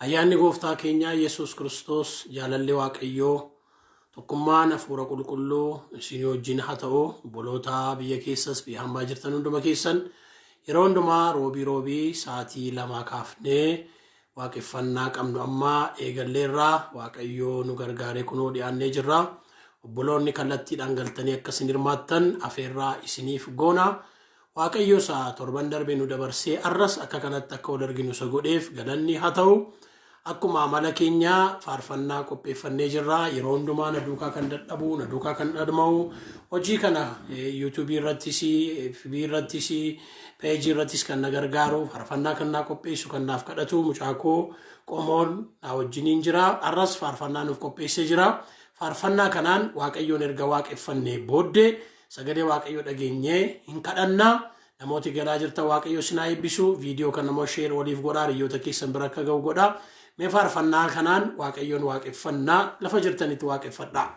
Ayyaanni gooftaa keenyaa Yesuus Kiristoos, jaalalli Waaqayyoo, tokkummaan hafuura qulqulluu isin wajjin haa ta'u. Obboloota biyya keessas biyya hambaa jirtan hunduma keessan, yeroo hundumaa roobii roobii sa'aatii 2 kaafnee waaqeffannaa qabnu amma eegalleerraa. Waaqayyoo nu gargaaree kunoo dhiyaannee jirra. Obboloonni kallattiidhaan galtanii akka isin hirmaattan afeerraa isiniif goona. Waaqayyo isa torban darbe nu dabarsee arras akka kanatti akka wal arginu isa godheef galanni haa ta'u. Akkuma amala keenyaa faarfannaa qopheeffannee jirra. Yeroo hundumaa na duukaa kan dadhabu, na duukaa kan dhama'u, hojii kana yuutuubii irrattis, FB irrattis, peejii irrattis kan na gargaaru, faarfannaa kan naa qopheessu, kan naaf kadhatu mucaa koo qomoon na wajjiniin jira. Arras faarfannaa nuuf qopheessee jira. Faarfannaa kanaan Waaqayyoon erga waaqeffannee booddee sagalee Waaqayyoo dhageenyee hin kadhannaa. Namooti galaa jirtan, Waaqayyo isin haa eebbisu. Viidiyoo kana immoo share waliif godhaa, hiriyoota keessan bira akka ga'u godhaa. Mee faarfannaa kanaan Waaqayyoon waaqeffannaa, lafa jirtanitti waaqeffadhaa.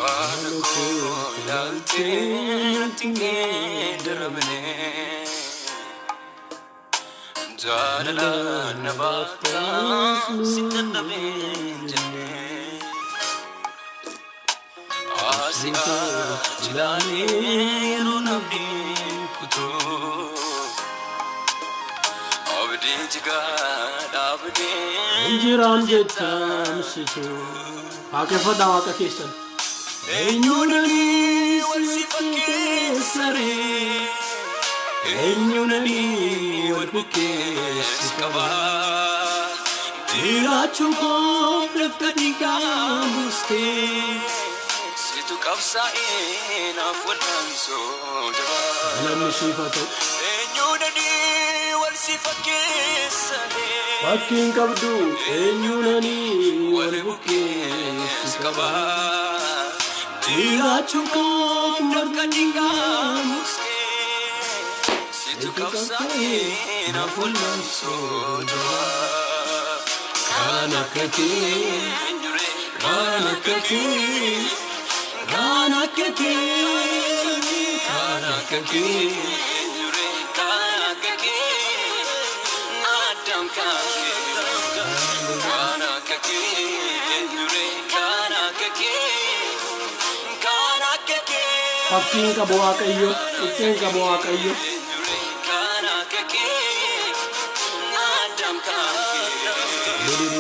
Haala koo ilaaltee natti hin geeddaramne. Jaalala na baaftaa si dadhabeen jenne. Asii achi ilaalee yeroon abdiin kutuu. Abdii jigaa dhaabdee. Injiraan jettan situ. Waaqeffadhaa Waaqa keessan. Eenyuun ani wal si fakkeessaree? Eenyuun ani wal bukkeessi qaba? Jiraachuun koo dafqa dhiigaa buustee. Situ qabsaa'ee naaf wal'aansoo jabaa. Galanni siif haa ta'u. Eenyuun ani wal si fakkeessaree? Fakkiin qabdu, eenyuun ani wal Wal bukkeessi bukkeessi qaba? qaba. Jiraachuun koo dafqa dhiigaa buustee. Situ Situ qabsaa'ee qabsaa'ee naaf naaf wal'aansoo wal'aansoo jabaa. jabaa. Kan akka kee, kan akka kee, kan akka kee, kan akka kee, kan akka kee, addam kan kee, kan akka kee, kan akka kee, kan akka kee. Fakkiin qabu Waaqayyo, qixxeen qabu Waaqayyo. Kan akka kee, addam kan kee.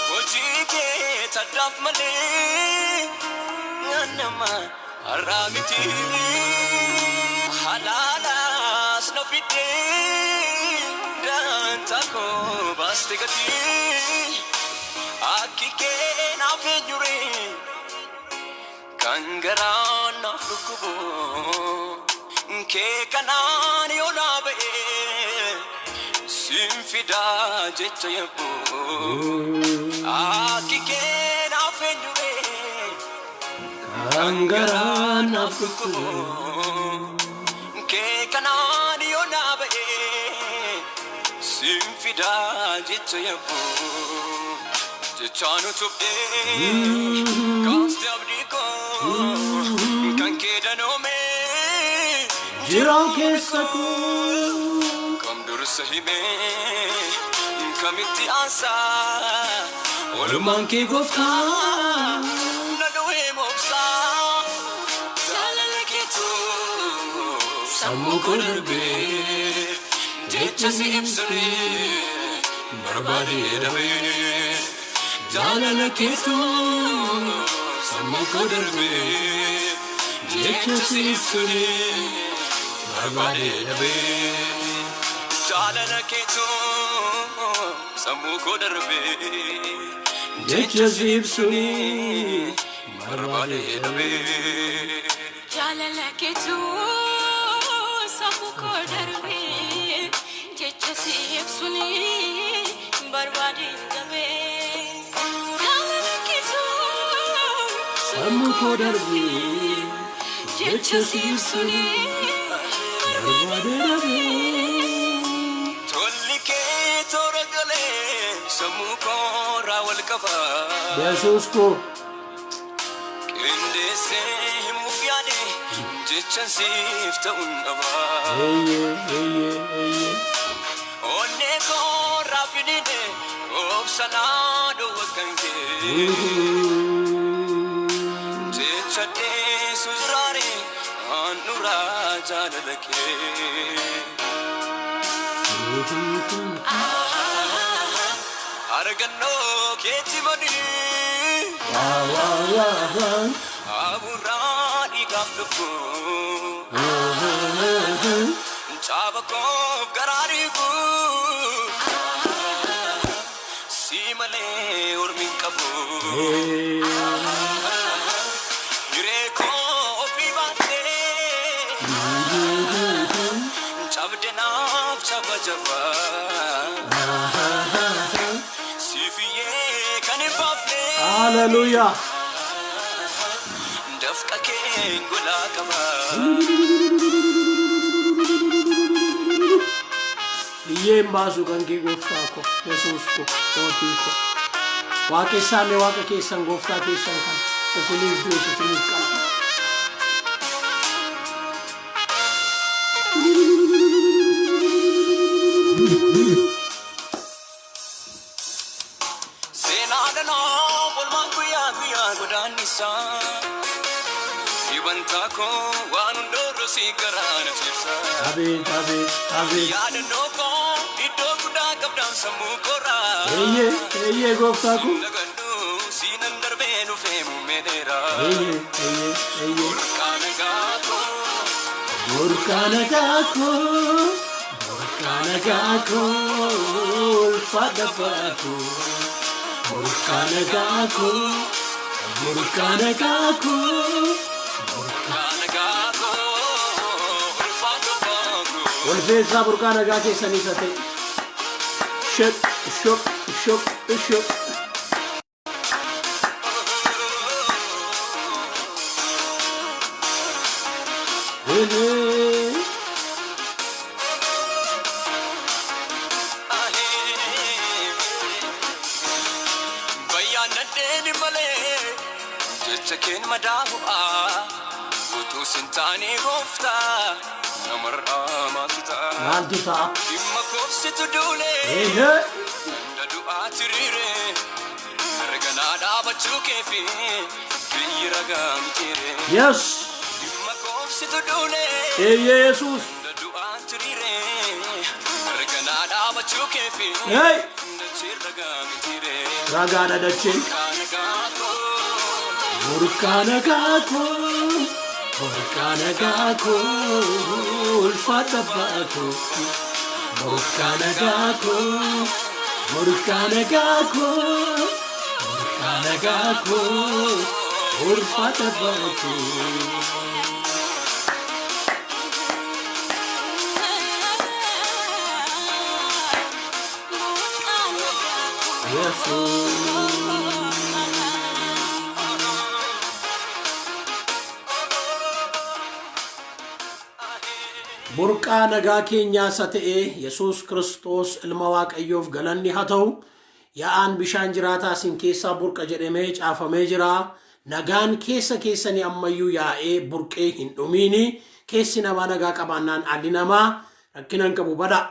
Hojii kee taddaaf malee nama har'aa miti. Halaalaas na fidee daantaa koo baaste gatii. Akki kee naaf eenyure kan garaan naaf dhukkubu kee kanaan yoo naa ba'e sin fidaa jecha yabbuu. Akki kee naaf eenyure Kan garaan naaf dhukkubu. Kee kanaan yoo naa ba'e sin fidaa jecha yabbuu. Jechaan utubdee kaaste abdii koo kan kee danoome Jiraan keessa koo. Kam dursa himee kamitti aansaa Oolmaan kee gooftaa. Na du'ee moobsaa jaalala keetu Sammuu koo darbee jecha si ibsunee barbaadee dhabee jaalala keetu. Sammuu koo darbee jecha si ibsuun barbaadee dhabee. Jaalala keetu sammuu koo darbee jecha si ibsuun barbaadee dhabee. Jaalala keetu sammuu koo darbee jecha si ibsuun barbaadeen dhabee. Jaalala keetu Sammuu koo darbee jecha si ibsuun barbaadee dhabee. Tolli kee toora galee sammuu kooraa wal qaba. Yesuus koo. Qindeessee himuuf yaade jechan siif ta'uun dhaba. Eeyyee eeyyee eeyyee. Onnee kooraa fidide obsanaa dhowwa kan kee. Jecha dheessu jiraare handhuraa jaalala kee. Argannoo keetti badii. Waa waa waa waa. Abuuraa dhiigaaf lubbuu. Caaba koof garaa dhiigu. Si malee ormi hin qabu. Hiree koo ofii baattee. Cabde naaf caba jaba. Siifiyyee kan hin baafne. Haleluuyaa. Dafqa keen golaa qaba. Biyyeen baasu kan kee gooftaa ko Yesuus ko mootii ko. Waaqessaa mee waaqa keessan gooftaa keessan kan isiniif du'e isiniif qaba. Seenaa danaa olmaan guyyaa guyyaa godaannisaa. Dhibantaa koo waan hundoorro si garaa na cibsa. Abeet abeet abeet. Yaadannoo koo iddoo guddaa qabdaan sammuu kooraa. Eeyyee eeyyee gooftaa ko. Lagadhu siinan darbee dhufee muummee dheeraa. Eeyyee eeyyee eeyyee. Burqaa nagaa koo Burqaa nagaa koo burqaa nagaa koo ulfaadha baakoo. Burqaa nagaa koo burqaa nagaa koo burqaa nagaa koo ulfaata baakoo. Walfeessaa burqaa nagaa keessanii isa ta'e. Shep shop shop shop. Eehee. Bayyaan nadheeni malee jecha keen madaahu'a utuu sin taane gooftaa namarraa maaltu ta'a? Maaltu ta'a? Dhimma koofsitu duulee Eehee. hunda du'aa tiriire mirganaa dhaabachuu keefi biyyi ragaa mitiire. Yes. Dhimma koofsitu duulee Eeyyee Yesuus. hunda du'aa tiriire mirganaa dhaabachuu keefi Hey. dachee ragaa mitiire. Ragaadha dacheen. Kaanagaa koo. Burqaa nagaa koo burqaa nagaa koo ulfaadha baakoo. Burqaa nagaa koo burqaa nagaa koo burqaa nagaa koo ulfaadha baakoo. Yesuus. Burqaa nagaa keenyaa isa ta'e Yesuus Kiristoos ilma Waaqayyoof galanni haa ta'u. Yaa'aan bishaan jiraataa isin keessaa burqa jedhamee caafamee jira. Nagaan keessa keessanii ammayyuu yaa'ee burqee hin dhumiini. Keessi namaa nagaa qabaannaan alli namaa rakkina hin qabu bada.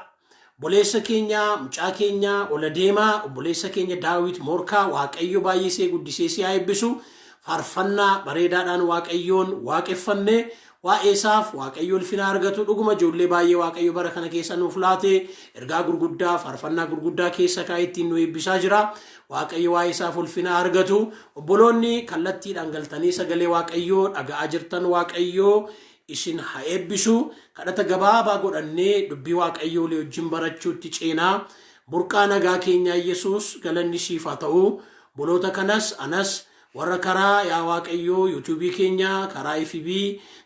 Obboleessa keenya, mucaa keenya, ola deemaa, obboleessa keenya Daawit Morkaa Waaqayyo baay'isee guddisee si haa eebbisu. Faarfannaa bareedaadhaan Waaqayyoon waaqeffanne. Waa'ee isaaf Waaqayyo ulfina argatu. Dhuguma ijoollee baay'ee Waaqayyo bara kana keessa nuuf laate, ergaa gurguddaa, faarfannaa gurguddaa keessa kaa'ee ittiin nu eebbisaa jira. Waaqayyo waa'ee isaaf ulfina argatu. Obboloonni kallattiidhaan galtanii sagalee Waaqayyoo dhaga'aa jirtan, Waaqayyoo isin haa eebbisu. Kadhata gabaabaa godhannee dubbii Waaqayyoo walii wajjin barachuutti ceenaa. Burqaa nagaa keenyaa Yesuus, galanni siif haa ta'u. Obboloota kanas, anas, warra karaa, yaa Waaqayyoo, yuutuubii keenya, karaa FB,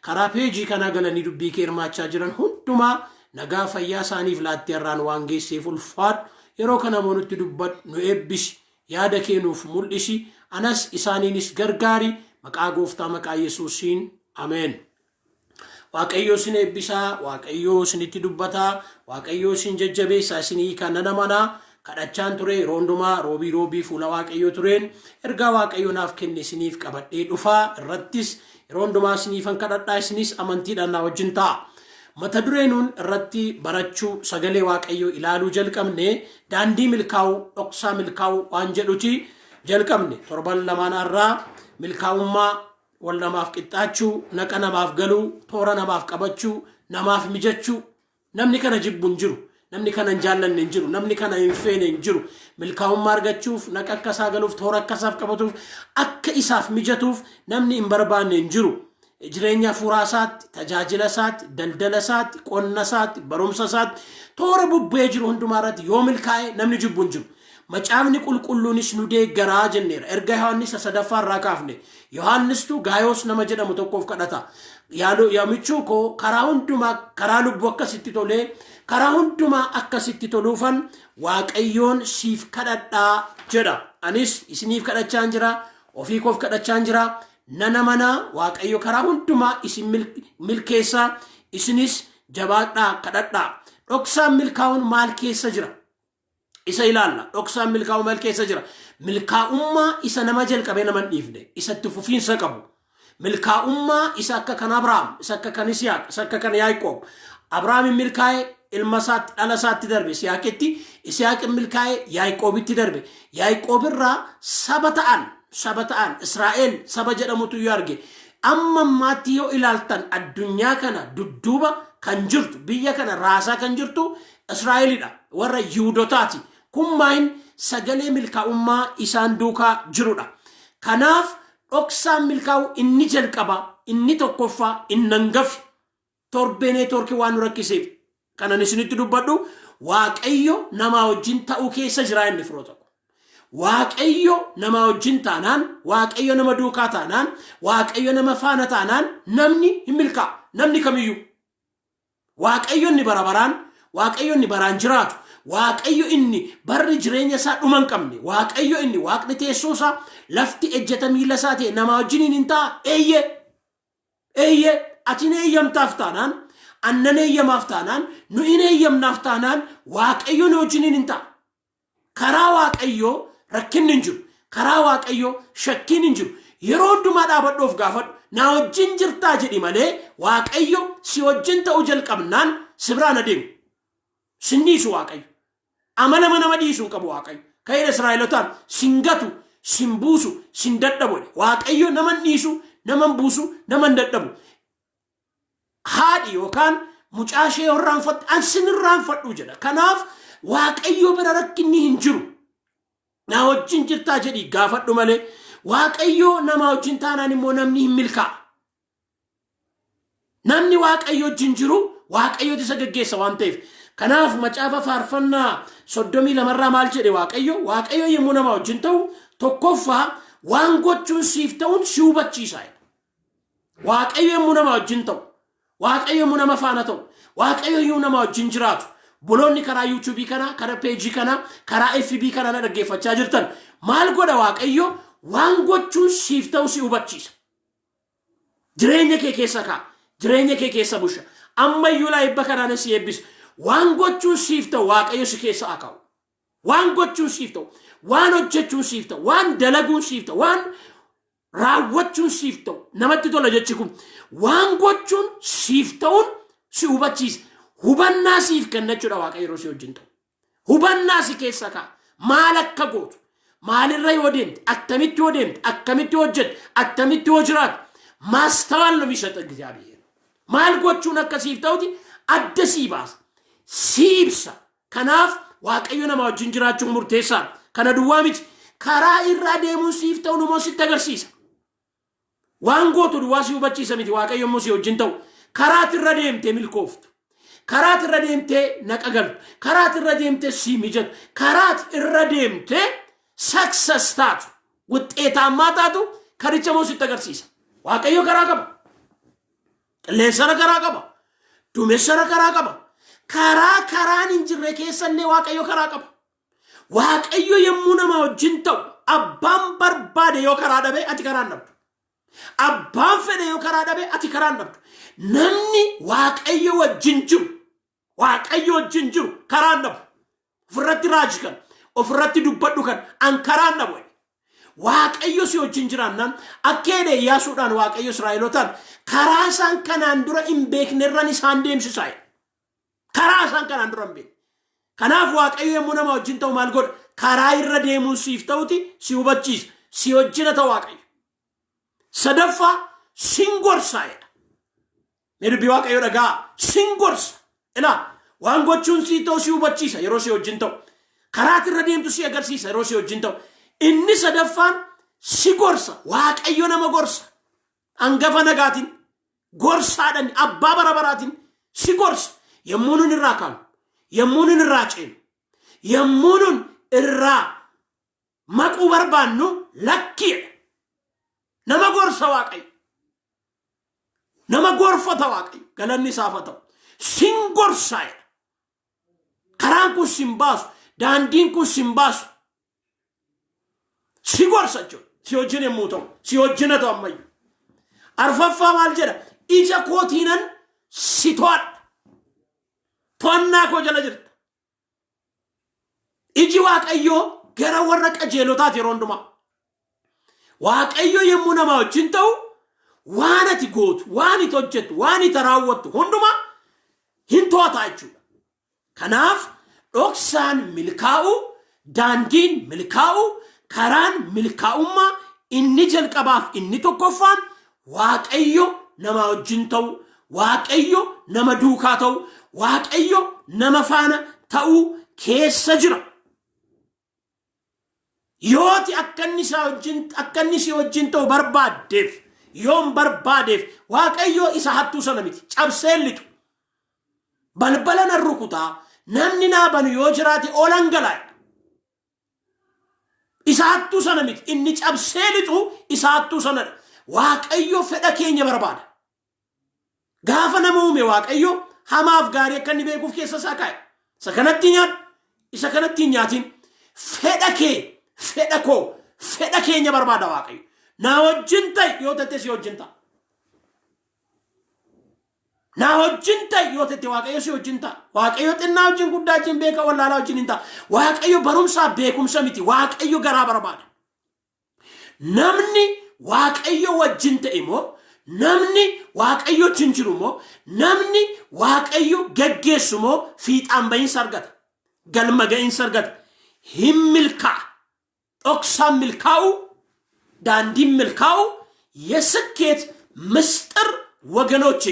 karaa peejii kanaa galanii dubbii kee hirmaachaa jiran hundumaa nagaa fayyaa isaaniif laattee har'aan waan geesseef ulfaadhu. Yeroo kana immoo nutti dubbadhu, nu eebbisi, yaada kee nuuf mul'isi, anas isaaniinis gargaari, maqaa Gooftaa, maqaa Yesuusiin, ameen. Waaqayyo isin eebbisaa, Waaqayyo isinitti dubbataa, Waaqayyo isin jajjabeessaa, isin hiikaa nana manaa. Kadhachaan ture yeroo hundumaa, roobii roobii fuula Waaqayyoo tureen ergaa Waaqayyo naaf kenne isiniif qabadhee dhufaa. Irrattis yeroo hundumaa isiniifan kadhadhaa, isinis amantiidhaan naa wajjin ta'a. Mata duree nuun irratti barachuu, sagalee Waaqayyoo ilaaluu jalqabne, daandii milkaa'uu, dhoksaa milkaa'uu waan jedhuti jalqabne. Torban lamaan har'aa milkaa'ummaa, wal namaaf qixxaachuu, naqa namaaf galuu, toora namaaf qabachuu, namaaf mijachuu. Namni kana jibbu hin jiru. Namni kana hin jaallanne hin jiru. Namni kana hin feene hin jiru. Milkaa'ummaa argachuuf, naqa akka isaa galuuf, toora akka isaaf qabatuuf, akka isaaf mijatuuf namni hin barbaanne hin jiru. Jireenya hafuuraa isaatti, tajaajila isaatti, daldala isaatti, qonna isaatti, barumsa isaatti, toora bubbee jiru hundumaa irratti yoo milkaa'e namni jibbu hin jiru. Macaafni Qulqulluunis nu deeggaraa jenneera. Erga Yohaannis isa sadaffaa irraa kaafne. Yohaannistu Gaayoos nama jedhamu tokkoof kadhata. Yaa michuu koo, karaa hundumaa, karaa lubbuu akkasitti tolee, karaa hundumaa akkasitti toluufan Waaqayyoon siif kadhadhaa jedha. Anis isiniif kadhachaan jira. Ofii koof kadhachaan jira. Nana mana Waaqayyo karaa hundumaa isin milkeessaa, isinis jabaadhaa kadhadhaa. Dhoksaan milkaa'uun maal keessa jira? Isa ilaalla. Dhoksaan milkaa'uu maal keessa jira? Milkaa'ummaa isa nama jalqabee nama hin dhiifne, isa itti fufiinsa qabu. Milkaa'ummaa isa akka kan Abrahaam, isa akka kan Isiyaaq, isa akka kan Yaaqoob. Abrahaam hin milkaa'e, ilma isaatti, dhala isaatti darbe Isiyaaqitti, Isiyaaq hin milkaa'e, Yaaqoobitti darbe. Yaaqoob irraa saba ta'an, Israa'el saba jedhamutu yoo arge. Amma ammaatti yoo ilaaltan addunyaa kana dudduuba kan jirtu, biyya kana raasaa kan jirtu Israa'elidha. Warra Yihudotaati. Kun maayin sagalee milkaa'ummaa isaan duukaa jirudha. Kanaaf dhoksaan milkaa'u inni jalqaba, inni tokkoffaa, inni hangafi. Torbee neetwoorkii waan nu rakkiseef kanan isinitti dubbadhu, Waaqayyo namaa wajjin ta'uu keessa jira inni firoo tokko. Waaqayyo namaa wajjin taanaan, Waaqayyo nama duukaa taanaan, Waaqayyo nama faana taanaan namni hin milkaa'a. Namni kamiyyuu. Waaqayyo inni bara baraan, Waaqayyo inni baraan jiraatu, Waaqayyo inni barri jireenya isaa dhuma hin qabne, Waaqayyo inni waaqni teessoo isaa, lafti ejjeta miila isaa ta'e namaa wajjiniin hin ta'a. Eeyyee. Eeyyee, ati hin eeyyamtaaf taanaan, annan eeyyamaaf taanaan, nu hin eeyyamnaaf taanaan, Waaqayyo nu wajjiniin hin ta'a. Karaa Waaqayyoo rakkinni hin jiru. Karaa Waaqayyoo shakkiin hin jiru. Yeroo hundumaa dhaabadhu, of gaafadhu. "Na wajjin jirtaa?" jedhi malee, Waaqayyo si wajjin ta'uu jalqabnaan si biraan adeemu. Sin dhiisu Waaqayyo. Amala nama dhiisu hin qabu Waaqayyo. Ka'eera Israa'elotaan sin gatu, sin buusu, sin dadhabu jedhe. Waaqayyo nama hin dhiisu, nama hin buusu, nama hin dadhabu. Haadhi yookaan mucaa ishee irraanfatte, an sin irraanfadhu jedha. Kanaaf Waaqayyo bira rakkinni hin jiru. "Na wajjin jirtaa?" jedhii gaafadhu malee, Waaqayyo nama wajjin taanaan immoo namni hin milkaa'a. Namni Waaqayyo wajjin jiru Waaqayyotu isa geggeessa waan ta'eef. Kanaaf macaafa Faarfannaa 32rraa maal jedhe Waaqayyo? Waaqayyo yommuu nama wajjin ta'u, tokkoffaa waan gochuun siif ta'uun si hubachiisa. Waaqayyo yommuu nama wajjin ta'u, Waaqayyo yommuu nama faana ta'u, Waaqayyo yommuu nama wajjin jiraatu, boloonni karaa yuutuubii kanaa, karaa peejii kanaa, karaa FB kanaa na dhaggeeffachaa jirtan, maal godha Waaqayyo? Waan gochuun siif ta'u si hubachiisa. Jireenya kee keessa kaa'a. Jireenya kee keessa busha. Ammayyuu laa eebba kanaan si eebbisa. Waan gochuun siif ta'u Waaqayyo si keessa haa kaa'u. Waan gochuun siif ta'u, waan hojjechuun siif ta'u, waan dalaguun siif ta'u, waan raawwachuun siif ta'u, namatti tola jechi kun, waan gochuun siif ta'uun si hubachiisa. Hubannaa siif kenna jechuudha Waaqayyo yeroo si wajjin ta'u. Hubannaa si keessa kaa'a. Maal akka gootu, maalirra yoo deemte, attamitti yoo deemte, akkamitti yoo hojjette, attamitti yoo jiraatu, ማስተዋል ነው የሚሰጥ እግዚአብሔር። Maal gochuun akka siif ta'uti adda sii baasa. Si ibsa. Kanaaf Waaqayyo nama wajjin jiraachuun murteessaadha. Kana duwwaa miti. Karaa irra adeemuun siif ta'u immoo sitti agarsiisa. Waan gootu duwwaa si hubachiisa miti Waaqayyo immoo si wajjin ta'u. Karaa irra deemtee milkooftu. Karaa irra deemtee naqa galtu. Karaa irra deemtee si mijatu. Karaa irra deemtee success taatu. ውጤታማ taatu karicha immoo sitti agarsiisa. Waaqayyo karaa qaba. Qilleensarra karaa qaba. Duumessarra karaa qaba. Karaa karaan hin jirre keessallee Waaqayyo karaa qaba. Waaqayyo yommuu nama wajjin ta'u abbaan barbaade yoo karaa dhabe ati karaa hin dhabdu. Abbaan fedhe yoo karaa dhabe ati karaa hin dhabdu. Namni Waaqayyo wajjin jiru, Waaqayyo wajjin jiru karaa hin dhabu. Ofirratti raaji kan, ofirratti dubbadhu kan an karaa hin dhabu. Waaqayyo si wajjin jiraannaan akka jedhe Iyyaasuudhaan Waaqayyo Israa'elotaan karaa isaan kanaan dura hin beeknerran isaan deemsisaa jedhe. Karaa isaan kanaan dura hin beekne. Kanaaf Waaqayyo yommuu nama wajjin ta'u maal godha? Karaa irra deemuun siif ta'uti si hubachiisa. Si wajjina ta'u Waaqayyo. Sadaffaa, sin gorsaa jedha. Mee dubbii Waaqayyo dhagaa, sin gorsa. Ilaa, waan gochuun sii ta'u si hubachiisa yeroo si wajjin ta'u. Karaa irra deemtu si agarsiisa yeroo si wajjin ta'u. Inni sadaffaan si gorsa. Waaqayyo nama gorsa. Hangafa nagaatiin, gorsaadhaan, abbaa bara baraatiin si gorsa. Yommuu nun irraa kaanu, yommuu nun irraa ceenu, yommuu nun irraa maquu barbaannu lakkiidha. Nama gorsa Waaqayyo. Nama gorfata Waaqayyo. Galanni isaaf haa ta'u. Sin gorsaa jedha. Karaan kun sin baasu. Daandiin kun sin baasu. Si gorsa jechuudha. Si wajjin yommuu ta'u. Si wajjin haa ta'u ammayyuu. Arfaffaa maal jedha? Ija kootiinan si to'adha. To'annaa koo jala jirta. Iji Waaqayyoo gara warra qajeelotaati yeroo hundumaa. Waaqayyo yommuu nama wajjin ta'u waan ati gootu, waan ati hojjettu, waan ati raawwattu hundumaa hin to'ata jechuudha. Kanaaf dhoksaan milkaa'u, daandiin milkaa'u, karaan milkaa'ummaa inni jalqabaaf inni tokkoffaan Waaqayyo nama wajjin ta'u, Waaqayyo nama duukaa ta'u, Waaqayyo nama faana ta'uu keessa jira. Yooti akka inni isaa wajjin akka inni si wajjin ta'u barbaaddeef, yoon barbaadeef, Waaqayyo isa hattuu sana miti, cabsee lixu. Balbala nan rukutaa, namni naa banu yoo jiraate olan galaa. Isa hattuu sana miti, inni cabsee lixu isa hattuu sanadha. Waaqayyo fedha keenya barbaada. Gaafa nama uume Waaqayyo hamaaf gaarii akka inni beekuuf keessa isaa kaa'e. Isa kanatti nyaadhu, isa kanatti hin nyaatin. Fedha kee, fedha koo, fedha keenya barbaada Waaqayyo. Na wajjin ta'i yoo ta'e si wajjin ta'a. Na wajjin ta'i yoo ta'e Waaqayyo si wajjin ta'a. Waaqayyo xinnaa wajjin, guddaa wajjin, beeka wallaalaa wajjin hin ta'a. Waaqayyo barumsaa beekumsa miti. Waaqayyo garaa barbaada. Namni Waaqayyo wajjin ta'e immoo, namni Waaqayyo wajjin jiru immoo, namni Waaqayyo geggeessu immoo fiixaan bahiinsa argata. Galma ga'iinsa argata. Hin milkaa'a. Dhoksaan milkaa'u, daandiin milkaa'u የስኬት ምስጢር ወገኖቼ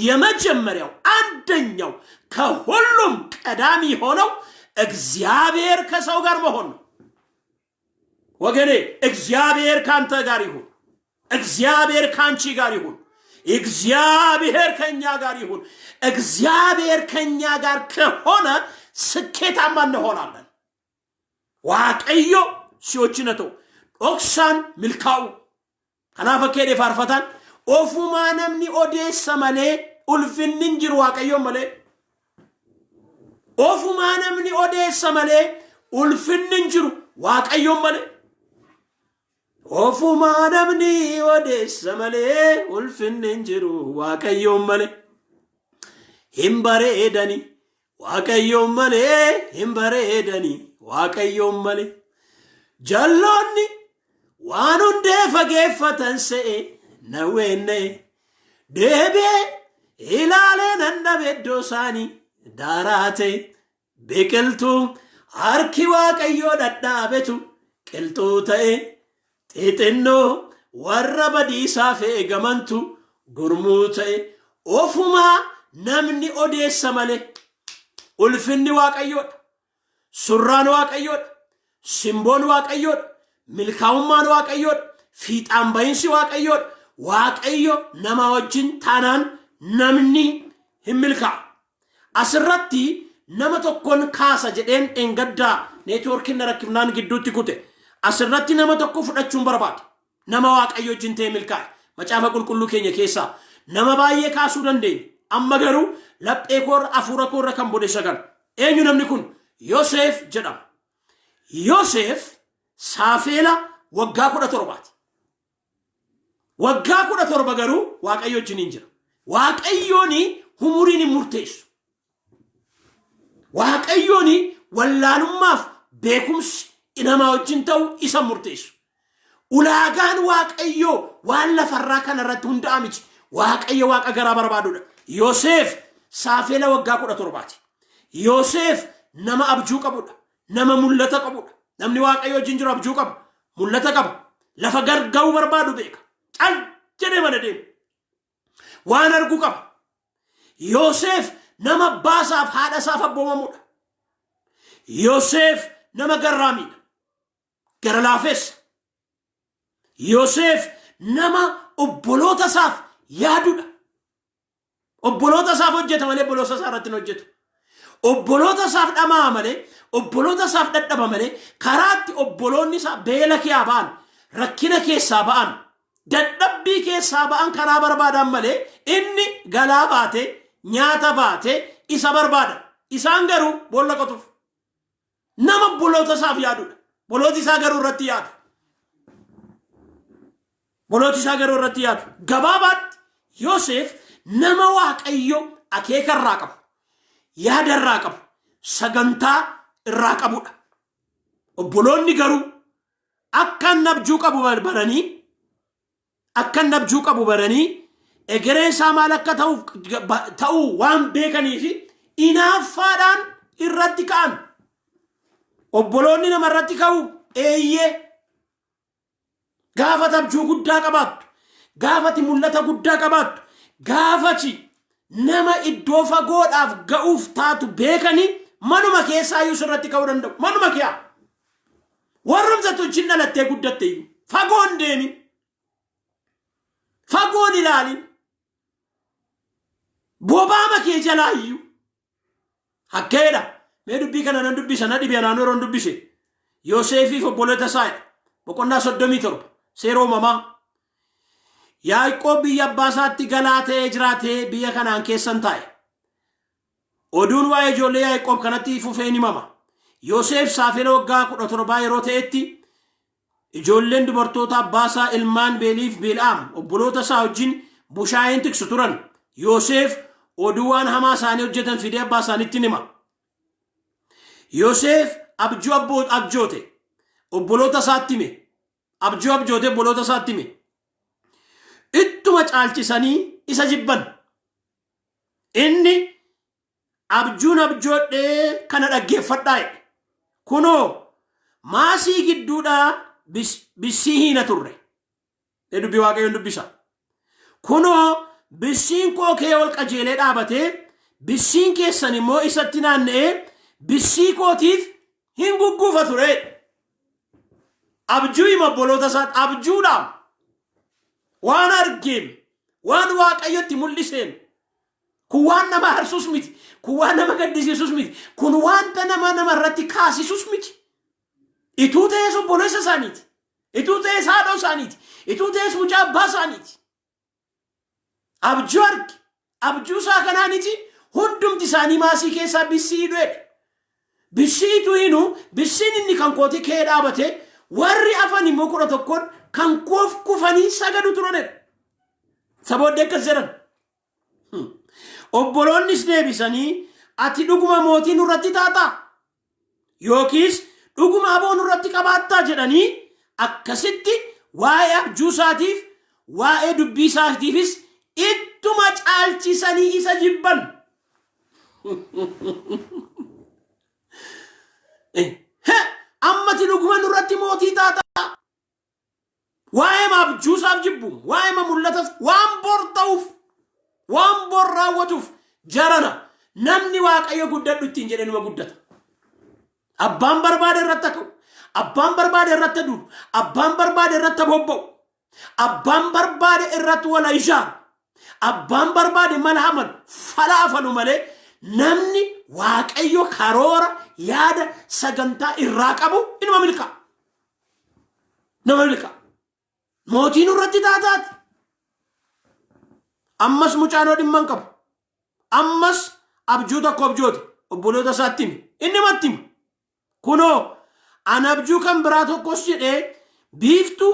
የመጀመሪያው አንደኛው ከሁሉም ቀዳሚ የሆነው እግዚአብሔር ከሰው ጋር መሆን ነው። ወገኔ፣ እግዚአብሔር ካንተ ጋር ይሁን። እግዚአብሔር ካንቺ ጋር ይሁን። እግዚአብሔር ከኛ ጋር ይሁን። እግዚአብሔር ከኛ ጋር ከሆነ ስኬታማ እንሆናለን። Waaqayyo si wajjin haa ta'u. Dhoksaan milkaa'u. Kanaaf akka jedhe faarfataan, ofumaa namni odeessa malee ulfinni hin jiru Waaqayyoon malee. Ofumaa namni odeessa malee ulfinni hin jiru Waaqayyoon malee. Ofumaa namni odeessa malee ulfinni hin jiru Waaqayyoon malee. Hin bareedani Waaqayyoon malee, hin bareedani Waaqayyoon malee. Jalloonni waan hundee fageeffatan se'e na weenna'e. Deebi'ee ilaalee nan dhabe iddoo isaanii daaraa ta'e. Biqiltuu harki Waaqayyoo dhadhaabetu qilxuu ta'e. Xixinnoo warra badiisaaf eegamantu gurmuu ta'e. Ofumaa namni odeessa malee ulfinni Waaqayyoodha. Surraan Waaqayyoodha. Simboon Waaqayyoodha. Milkaa'ummaan Waaqayyoodha. Fiixaan bahinsi Waaqayyoodha. Waaqayyo nama wajjin taanaan namni hin milkaa'a. Asirratti nama tokkoon kaasa jedheen dheengaddaa neetwoorkiin na rakkifnaan gidduutti kute. Asirratti nama tokko fudhachuun barbaada. Nama Waaqayyo wajjin ta'e milkaa'e. Macaafa qulqulluu keenya keessaa nama baay'ee kaasuu dandeenya. Amma garuu laphee koorra, hafuura koorra kan godhe isa kana. Eenyu namni kun? Yoseef jedhama. Yoseef saafeela waggaa 17ti. Waggaa 17 garuu Waaqayyo wajjin hin jira. Waaqayyoon umuriin hin murteessu. Waaqayyoon wallaalummaaf beekumsi namaa wajjin ta'u isa murteessu. Ulaagaan Waaqayyoo waan lafarraa kanarratti hundaa'a miti. Waaqayyo Waaqa garaa barbaadudha. Yoseef saafela waggaa 17ti. Yoseef nama abjuu qabudha. Nama mul'ata qabudha. Namni Waaqayyo wajjin jiru abjuu qaba. Mul'ata qaba. Lafa garga'uu barbaadu beeka. Cal jedhee mana deema. Waan argu qaba. Yoseef nama abbaasaaf haadha isaaf abboomamudha. Yoseef nama garraamiidha. Gara laafessa. Yoseef nama obboloota isaaf yaadudha. Obboloota isaaf hojjeta malee obboloota isaa irratti hin hojjetu. Obboloota isaaf dhama'a malee, obboloota isaaf dadhaba malee, karaatti obboloonni isaa beela keessaa ba'an, rakkina keessaa ba'an, dadhabbii keessaa ba'an karaa barbaadan malee inni galaa baate, nyaata baate isa barbaada. Isaan garuu boolla qotuuf. Nama obboloota isaaf yaadudha. Obbolooti isaa garuu irratti yaadu. Obbolooti isaa garuu irratti yaadu. Gabaabaatti Yoseef nama Waaqayyo akeeka irraa qabu, yaada irraa qabu, sagantaa irraa qabudha. Obboloonni garuu akka inni abjuu qabu baranii, akka inni abjuu qabu baranii, egereen isaa maal akka ta'u waan beekanii fi inaaffaadhaan irratti ka'an. Obboloonni nama irratti ka'u, eeyyee. Gaafati abjuu guddaa qabaattu, gaafati mul'ata guddaa qabaattu, gaafati nama iddoo fagoodhaaf ga'uuf taatu beekanii manuma keessaa iyyuu sirratti ka'uu danda'u. Manuma kee warrumsatu wajjin dhalattee guddatte iyyuu fagoon deemin, fagoon ilaalin, bobaama kee jalaa iyyuu hakkeedha. Mee dubbii kana nan dubbisa, na dhibe anaan yeroon dubbise. Yoosefiif obboloota isaa, boqonnaa 37, seera uumamaa. Yaaqoob biyya abbaa isaatti galaa ta'ee jiraatee biyya Kanaan keessan taa'e. Oduun waa'ee ijoollee Yaaqoob kanatti fufee ni himama. Yoosef saafela waggaa 17 yeroo ta'etti ijoolleen dubartoota abbaa isaa ilmaan Beeliif Beel'aam obboloota isaa wajjin bushaayeen tiksu turan. Yoosef oduu waan hamaa isaanii hojjetan fidee abbaa isaaniitti hima. Yoosef abjuu abjoote obboloota isaatti hime. Abjuu abjoote obboloota isaatti hime. Ittuma caalchisanii isa jibban. Inni abjuun abjoodhee kana dhaggeeffadhaa jedhe. Kunoo, maasii gidduudhaa bissii hiina turre. Dubbii Waaqayyoon dubbisa. Kunoo, bissiin koo kee ol qajeelee dhaabatee, bissiin keessan immoo isatti naanna'ee bissii kootiif hin gugguufa ture. Abjuu hima obboloota isaatti, abjuudhaan waan argeem, waan Waaqayyotti mul'iseen. Kun waan nama aarsus miti. Kun waan nama gaddisiisus miti. Kun wanta nama irratti kaasisus miti. Ituu ta'es obboleessa isaaniiti. Ituu ta'es haadha isaaniiti. Ituu ta'es mucaa abbaa isaaniiti. Abjuu arge. Abjuu isaa kanaaniti hundumti isaanii maasii keessaa bissii hidhuedha. Bissii ituu hinu, bissiin inni kan kooti ka'ee dhaabate, warri afan immoo 11n kan koof kufanii sagadu turanidha. Sabooddee akkas jedhan. Obboloonnis deebisanii, "Ati dhuguma mootii nurratti taataa? Yookiis dhuguma aboo nurratti qabaattaa?" jedhanii akkasitti waa'ee abjuu isaatiif, waa'ee dubbii isaatiifis ittuma caalchisanii isa jibban. Ammati dhuguma nurratti mootii taataa? Waa'ee abjuu isaaf jibbu, waa'ee mul'atas, waan bor ta'uuf, Waan bor raawwatuuf jarana namni Waaqayyo guddadhu ittiin jedhee numa guddata. Abbaan barbaade irratti akka abbaan barbaade irratti duulu, abbaan barbaade irratti bobba'u, abbaan barbaade irratti wal ijaaru, abbaan barbaade mala amalu, fala afalu malee namni Waaqayyo karoora yaada sagantaa irraa qabu inuma milkaa'a. Nama milkaa'a. Mootiin irratti taataati. Ammas mucaanoo dhimma hin qabu. Ammas abjuu tokko abjoote obboloota isaatti hime. Inni matti hima. Kunoo an abjuu kan biraa tokkos jedhee biiftuu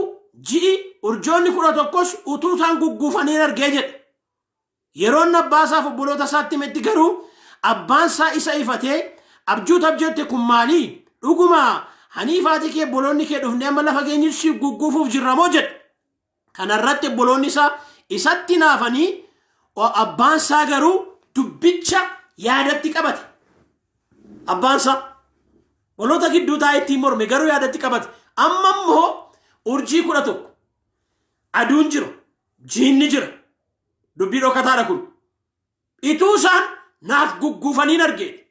ji'i urjoonni 11s utuu isaan gugguufanii argee jedhe. Yeroo inni abbaa isaaf obboloota isaatti himetti garuu abbaan isaa isa ifatee abjuu abjootte kun maalii? Dhuguma haniifaatii kee obboloonni kee dhufnee amma lafa geenyu siif gugguufuuf jirra moo jedhe. Kanarratti obboloonni isaa isatti naafanii abbaan isaa garuu dubbicha yaadatti qabate. Abbaan isaa obboloota gidduu taa'ee ittiin morme garuu yaadatti qabate. Amma immoo urjii 11 aduun jira, jiinni jira. Dubbii dhokataadha kun. Ituu isaan naaf gugguufaniin argee.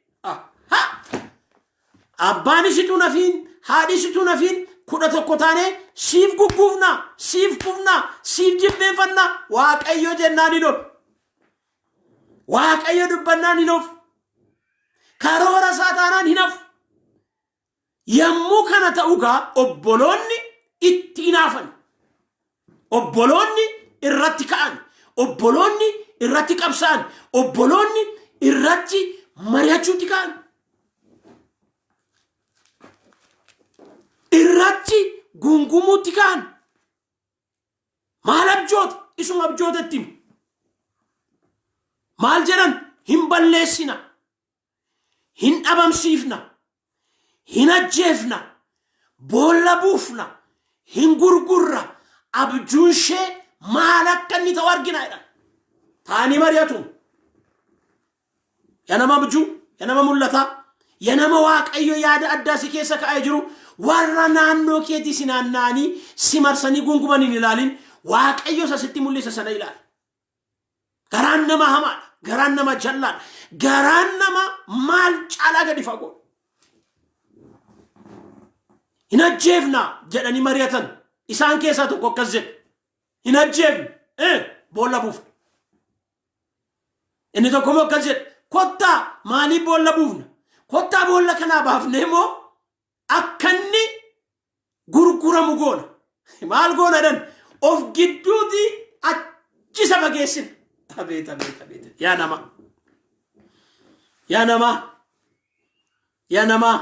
Abbaanis ituu nafiin, haadhis ituu nafiin 11 taanee siif gugguufnaa, siif kufnaa, siif jilbeenfannaa Waaqayyo jennaan hin oolu. Waaqayyo dubbannaan hin ofu. Karoora isaa taanaan hin hafu. Yommuu kana ta'u gaa obboloonni itti hinaafan. Obboloonni irratti ka'an. Obboloonni irratti qabsa'an. Obboloonni irratti mari'achuutti ka'an. Irratti gungumuutti ka'an. Maal abjoota? Isuma abjoota itti himu. Maal jedhan? Hin balleessina. Hin dhabamsiifna. Hin ajjeefna. Boolla buufna. Hin gurgurra. Abjuun ishee maal akka inni ta'u argina jedhan. Taa'anii mari'atu. Ya nama abjuu, ya nama mul'ataa, ya nama Waaqayyo yaada addaa si keessa kaa'ee jiru warra naannoo keetii si naanna'anii si marsanii gunguman hin ilaalin. Waaqayyo isa sitti mul'ise sana ilaali. Garaan nama hamaadha. Garaan nama jallaadha. Garaan nama maal caalaa gadi fagoo. Hin ajjeefna jedhanii mari'atan. Isaan keessaa tokko akkas jedhe. Hin ajjeefnu. Boolla buufna. Inni tokko immoo akkas jedhe. Kottaa maaliif boolla buufna? Kottaa boolla kanaa baafnee immoo akka inni gurguramu goona. Maal goona jedhan? Of gidduuti achi isa fageessina. Abeet abeet abeet. Yaa nama. Yaa namaa. Yaa namaa.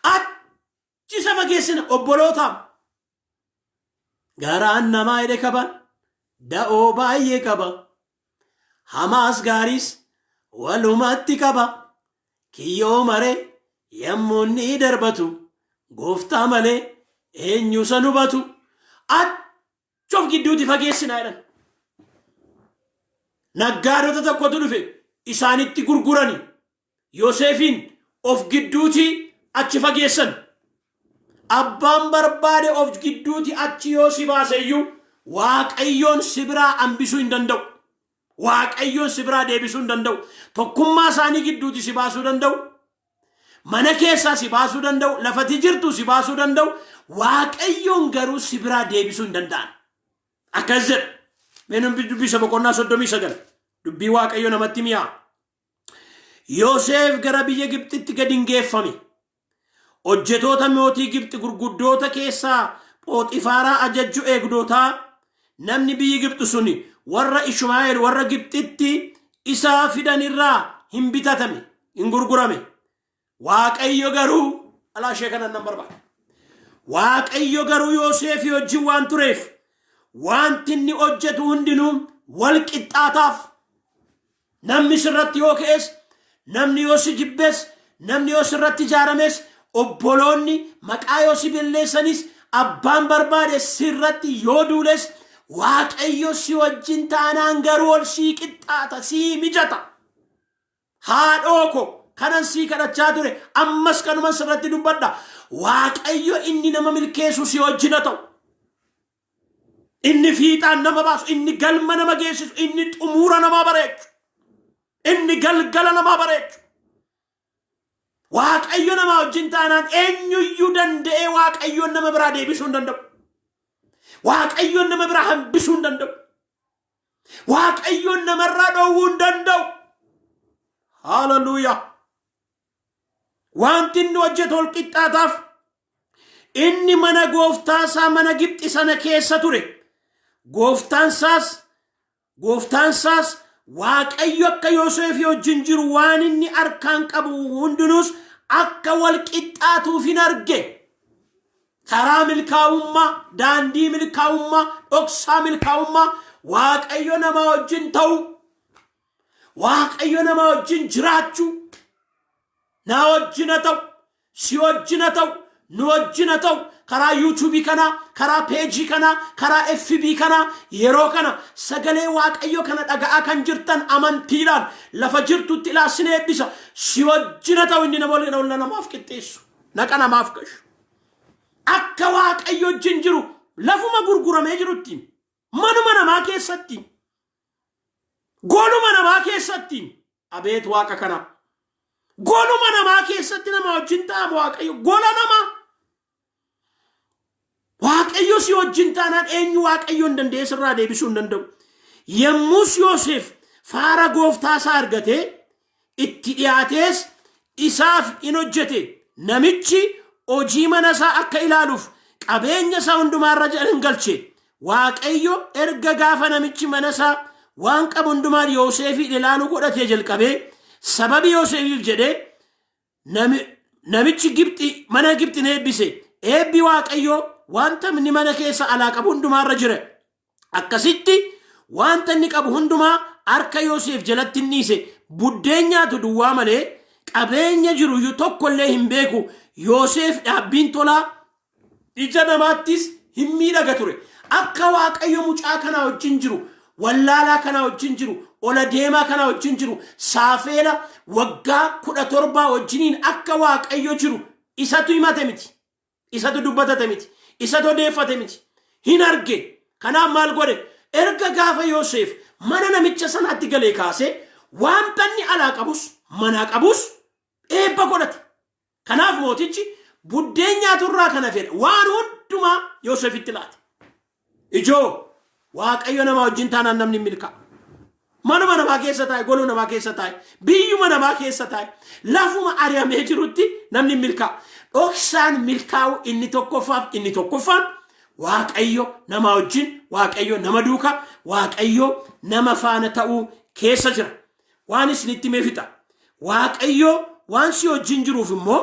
Achi isa fageessina obbolootaam. Garaan namaa jedhe kaban da'oo baay'ee qaba. Hamaas gaariis walumatti qaba. Kiyyoo maree yommuu inni darbatu gooftaa malee eenyu san hubatu. Achi of gidduuti fageessinaa jedhan. Naggaadota tokkotu dhufe isaanitti gurgurani. Yoseefiin of gidduuti achi fageessan. Abbaan barbaade of gidduuti achi yoo si baase iyyuu Waaqayyoon si biraa hambisuu hin danda'u. Waaqayyoon si biraa deebisuu hin danda'u. Tokkummaa isaanii gidduuti si baasuu danda'u. Mana keessaa si baasuu danda'u. Lafati jirtu si baasuu danda'u. Waaqayyoon garuu si biraa deebisuu hin danda'an. Akkas jedha. Mee nuyi dubbisa boqonnaa 39. Dubbii Waaqayyo namatti mi'aa. Yoseef gara biyya Gibxitti gad hin geeffame. Hojjetoota mootii Gibxi gurguddoota keessaa Phooxifaaraa ajajju eegdotaa namni biyyi Gibxi sun warra Ishmaa'eel warra Gibxitti isa fidan irraa hin bitatame, hin gurgurame. Waaqayyo garuu alaa ishee kanan nan barbaada. Waaqayyo garuu Yooseefii wajjin waan tureef wanti inni hojjetu hundinuu wal qixxaataaf. Namni sirratti yoo ka'es, namni yoo si jibbes, namni yoo sirratti ijaarames, obboloonni maqaa yoo si balleessanis, abbaan barbaade sirratti yoo duules, Waaqayyo si wajjin taanaan garuu ol sii qixxaata, sii mijata. Haadhoo ko kanan sii kadhachaa ture ammas kanuman sirratti dubbadha. Waaqayyo inni nama milkeessu si wajjin haa ta'u. Inni fiixaan nama baasu, inni galma nama geessisu, inni xumuura namaa bareechu, inni galgala namaa bareechu. Waaqayyo namaa wajjin taanaan eenyuyyuu danda'ee Waaqayyoon nama biraa deebisuu hin danda'u. Waaqayyoon nama biraa hambisuu hin danda'u. Waaqayyoon namarraa dhoowwuu hin danda'u. Haaleluyyaa. Wanti inni hojjetu ol qixxaataaf. Inni mana gooftaa isaa mana Gibxi sana keessa ture. Gooftaan isaas Waaqayyo akka Yoosefii wajjin jiru, waan inni harkaan qabu hundinuus akka wal qixxaatuuf hin arge. Karaa milkaa'ummaa, daandii milkaa'ummaa, dhoksaa milkaa'ummaa Waaqayyo nama wajjin ta'u, Waaqayyo nama wajjin jiraachuu, na wajjin haa ta'u, si wajjin haa ta'u, nu wajjin haa ta'u, karaa YouTubeii kanaa, karaa pageii kanaa, karaa FB kanaa, yeroo kana sagalee Waaqayyo kana dhaga'aa kan jirtan amantiidhaan lafa jirtutti ilaasin eebbisa. Si wajjin haa ta'u inni nama wal namaaf qixxeessu, naqa namaaf gashu. Akka Waaqayyo wajjin jiru lafuma gurguramee jirutti, manuma namaa keessatti, goluma namaa keessatti, abeet Waaqa kana. Goluma namaa keessatti nama wajjin ta'ama Waaqayyo, gola namaa. Waaqayyo si wajjin taanaan eenyu Waaqayyo hin danda'ee sirraa deebisuu hin danda'u. Yommus Yoosef faara gooftaa isaa argatee itti dhiyaatees isaaf in hojjete. Namichi hojii mana isaa akka ilaaluuf qabeenya isaa hundumaarra hin galche. Waaqayyo erga gaafa namichi mana isaa waan qabu hundumaan Yoosefiin ilaaluu godhatee jalqabee, sababi Yoosefiif jedhee namichi Gibxi mana Gibxi ni eebbise. Eebbi Waaqayyoo wanta inni mana keessa alaa qabu hundumaarra jira. Akkasitti wanta inni qabu hundumaa harka Yoosef jalatti hin dhiise. Buddeen nyaatu duwwaa malee qabeenya jiruyyuu tokkollee hin beeku. Yoosef dhaabbiin tolaa, ija namaattis hin miidhaga ture. Akka Waaqayyo mucaa kanaa wajjin jiru, wallaalaa kanaa wajjin jiru, ola deemaa kanaa wajjin jiru, saafeela waggaa 17 wajjiniin akka Waaqayyo jiru isatu himate miti. Isatu dubbatate miti. Isatu odeeffate miti. Hin arge. Kanaaf maal godhe? Erga gaafa Yoosef mana namicha sanaatti galee kaasee wanta inni alaa qabus manaa qabus eebba godhate. Kanaaf mootichi buddeen nyaaturraa kana fedha waan hundumaa Yoosefitti laate. Ijoo, Waaqayyo nama wajjin taanaan namni hin milkaa'a. Manuma namaa keessa taa'e, goluu namaa keessa taa'e, biyyuma namaa keessa taa'e, lafuma ari'amee jirutti namni hin milkaa'a. Dhoksaan milkaa'u inni tokkoffaaf inni tokkoffaan Waaqayyo nama wajjin, Waaqayyo nama duuka, Waaqayyo nama faana ta'uu keessa jira. Waan isinitti himee fixa. Waaqayyo waan si wajjin jiruuf immoo,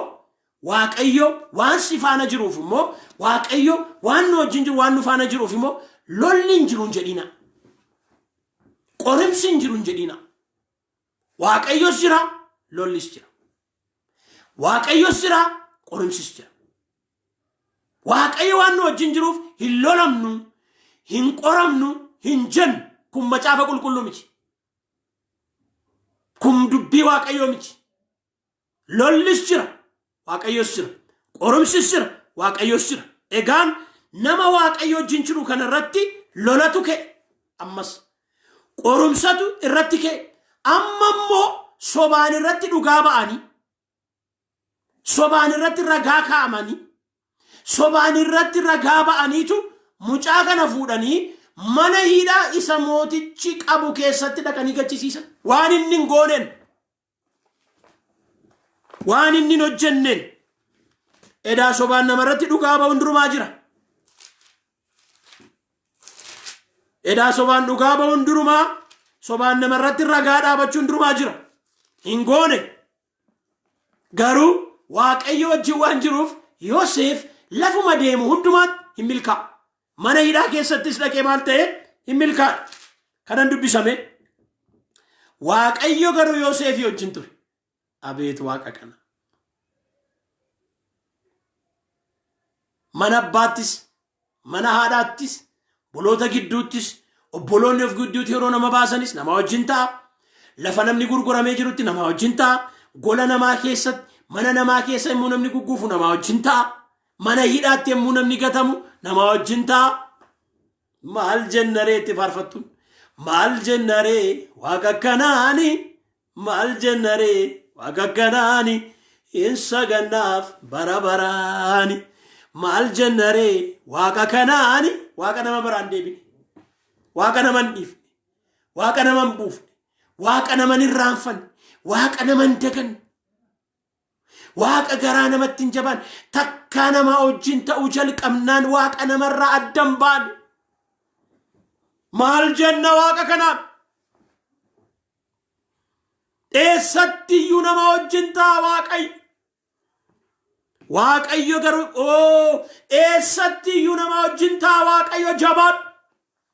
Waaqayyo waan si faana jiruuf immoo, Waaqayyo waan nu wajjin jiru, waan nu faana jiruuf immoo lolli hin jiru hin jedhina. Qorimsi hin jiru hin jedhina. Waaqayyos jira, lollis jira. Waaqayyos jira, qorimsis jira. Waaqayyo waan nu wajjin jiruuf hin lolamnu, hin qoramnu hin jennu. Kun macaafa qulqulluu miti. Kun dubbii Waaqayyoo miti. Lollis jira, Waaqayyos jira. Qorumsis jira, Waaqayyos jira. Egaan nama Waaqayyo wajjin jiru kana irratti lolatu ka'e ammas. Qorumsatu irratti ka'e. Amma immoo sobaan irratti dhugaa ba'anii, sobaan irratti ragaa kaa'amanii, sobaan irratti ragaa ba'aniitu mucaa kana fuudhanii mana hidhaa isa mootichi qabu keessatti dhaqanii gachisiisan. Waan inni hin gooneen, waan inni hin hojjenneen. Edaa sobaan namarratti dhugaa ba'uun durumaa jira. Edaa sobaan dhugaa ba'uun durumaa, sobaan namarratti ragaa dhaabachuun durumaa jira. Hin goone. Garuu Waaqayyo wajjin waan jiruuf Yoosef lafuma deemu hundumaatti hin milkaa'a. Mana hidhaa keessattis dhaqee maal ta'e? Hin milkaa'e. Kanan dubbisame. Waaqayyo garuu Yoosefii wajjin ture. Abeet Waaqa kana. Mana abbaattis, mana haadhaattis, obboloota gidduuttis, obboloonni of gidduutti yeroo nama baasanis nama wajjin ta'a. Lafa namni gurguramee jirutti nama wajjin ta'a. Gola namaa keessatti, mana namaa keessa yommuu namni gugguufu nama wajjin ta'a. Mana hidhaatti yommuu namni gatamu nama wajjin ta'a. Maal jennaree itti faarfattuun? Maal jennaree waaqa kanaani? Maal jennaree waaqa kanaani? Hin sagannaaf bara baraani. Maal jennaree waaqa kanaani? Waaqa nama biraan deebine. Waaqa nama hin dhiifne. Waaqa nama hin buufne. Waaqa nama hin irraanfanne. Waaqa nama hin daganne. Waaqa garaa namatti hin jabaan takkaa namaa wajjin ta'uu jalqabnaan waaqa namarraa adda hin baane. Maal jenna waaqa kanaan? Eessatti iyyuu nama wajjin ta'a Waaqayyo. Waaqayyo garuu oo eessatti iyyuu nama wajjin ta'a Waaqayyo jabaadhu.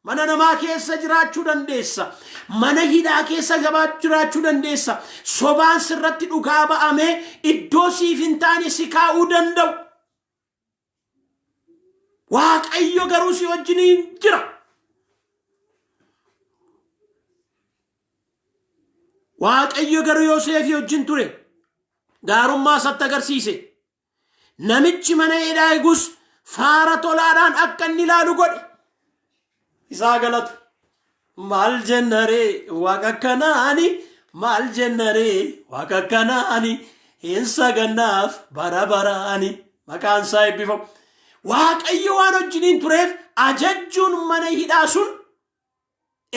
Mana namaa keessa jiraachuu dandeessa. Mana hidhaa keessa jiraachuu dandeessa. Sobaan sirratti dhugaa ba'amee iddoo siif hin taane si kaa'uu danda'u. Waaqayyo garuu si wajjiniin jira. Waaqayyo garuu Yoseefii wajjin ture. Gaarummaa isatti agarsiise. Namichi mana hidhaa eegus faara tolaadhaan akka inni ilaalu godhe. Isaa galatu. Maal jennaree waaqa kanaani maal jennaree waaqa kanaani hin sagannaaf bara baraani maqaan isaa eebbifamu. Waaqayyo waan wajjiniin tureef ajajjuun mana hidhaa sun